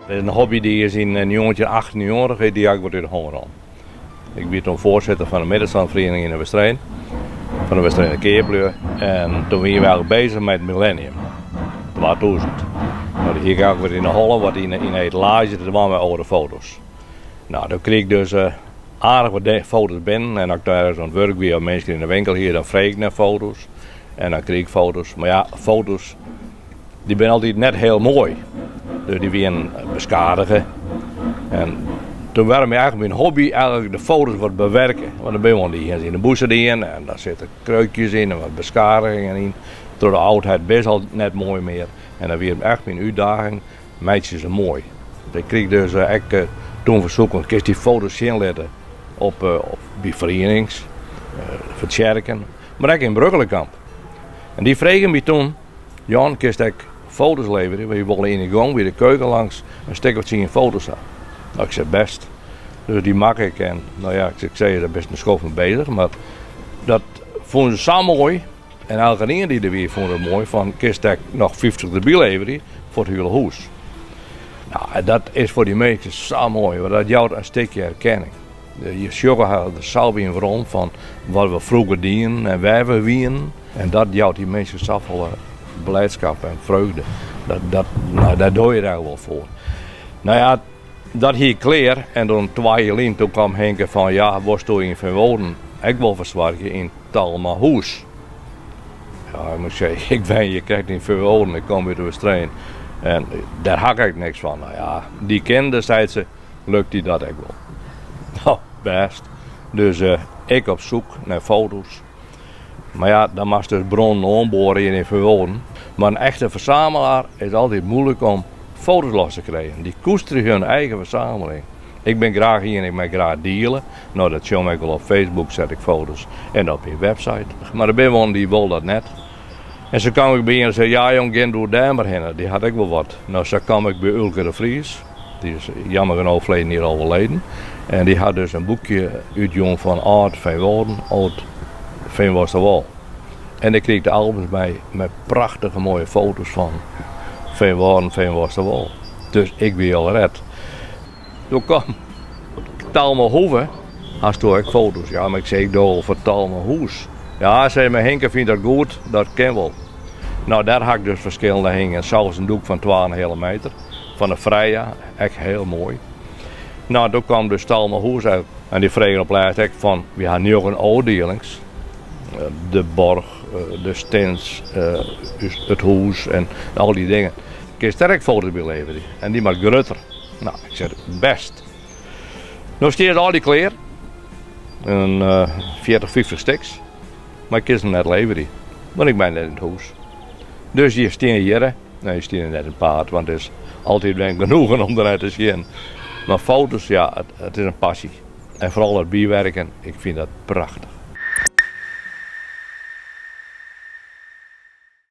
Dat is in hobby dy is yn 1998 is dy ek wat út de hân rûn. Ik wie toen foarsitter fan de middenstânferiening yn de Westereen, fan de Westereener keaplju. En toen wiene we eigentlik bezich mei it millennium, 2000. No, dat hie ik eigentlik wat yn de holle, wat yn de etalaazje te dwaan mei âlde foto's. No, doe krige ik dus aardich wat foto's binnen en as ik dan ergens oan it wurk wie of minsken yn de winkel hie, dan frege ik nei foto's. En dan krige ik foto's. Mar ja, foto's dy binne altyd net hiel moai. Dus dy wienen beskadige. En toen waard my eigentlik myn hobby eigentlik de foto's wat bewerke. Want der binne wol dy yn de bûse dien en daar sitte kreukjes yn en wat beskadigingen yn. Troch de âldheid binne se al net moai mear. En dat wie echt myn útdaging, meitsje se moai. Ik krige dus ek toen fersoeken, kinst dy foto's sjen litte op by ferienings, foar tsjerken, mar ek yn Brugchelekamp. En dy fregen my toen, Jan, kinst ek foto's leverje, wy wolle yn de gong by de keuken langs in stik of tsien foto's ha. No, ik sei bêst. Dus dy makke ik en no ja, ik sei, dêr bist in skoft mei bezich, mar dat fûnen se sa moai en elkenien dy't der wie fûn it moai fan kinst ek noch 50 derby leverje foar it hiele hûs. No, en dat is foar dy minsken sa moai, want dat jout in stikje erkenning. Je sjogge har der sa op yn werom fan wat we froeger dienen en wêr we wienen. En dat jout dy minsken safolle bliidskip en freugde. Dat, dat, no, dêr doar je it eigentlik wol foar. No ja, dat hie ik klear en dan twa jier lyn toen kwam Hinke fan ja, wolsto yn Feanwâlden ek wol fersoargje yn Talmahûs. Ja, ik moet sizze, ik wenje krekt yn Feanwâlden, ik kom út de Westereen en dêr ha ik ek niks fan. No ja, dy kende, seit se, lukt dy dat ek wol. No, bêst. Dus ik op soek nei foto's. Mar ja, dan moatst dus bronnen oanboarje yn Feanwâlden. Mar in echte fersamelaar is altyd moeilik om foto's los te krijen. Dy koesterje hun eigen fersameling. Ik bin graach ien, ik mei graach diele. No, dat sjoch ik wol op Facebook, set ik foto's en op myn website. Mar der binne wol dy wol dat net. En sa kaam ik by ien en sei, ja jong, gean doe dêr mar hinne, dy hat ek wol wat. No, sa kaam ik by Ulke de Vries, dy is jammer genôch ferleden jier al oerleden. En dy hat dus in boekje útjûn fan âld Feanwâlden, âld Feanwâldsterwâl. En dêr krige ik de albums by mei prachtige moaie foto's fan Feanwâlden, Feanwâldsterwâl. Dus ik wie al ret. Doe kwam Talma Hoeve, hasto ek foto's? Ja, mar ik sei, ik doch al foar Talma Hûs. Ja, sei my Hinke fynt dat goed, dat kin wol. No, dêr ha ik dus ferskillende hingen, sels in doek fan twa-en-in-heale meter, fan de Freya, ek hiel moai. No, doe kwam dus Talma Hûs uit en dy fregen op lêst ek fan, wy ha njoggen ôfdielings, de borch, de stins, it hûs en al dy dingen. Kinst dêr ek foto's by leverje en dy moat grutter. No, ik sei, bêst. No stean se allegear klear, in 40, 50 stiks, mar ik kin se net leverje, want ik bin net yn it hûs. Dus dy steane hjirre, no dy steane net yn it paad, want it is altyd wer genoegen om dernei te sjen. Mar foto's, ja, it is in passy. En foaral it bywerken, ik fyn dat prachtich.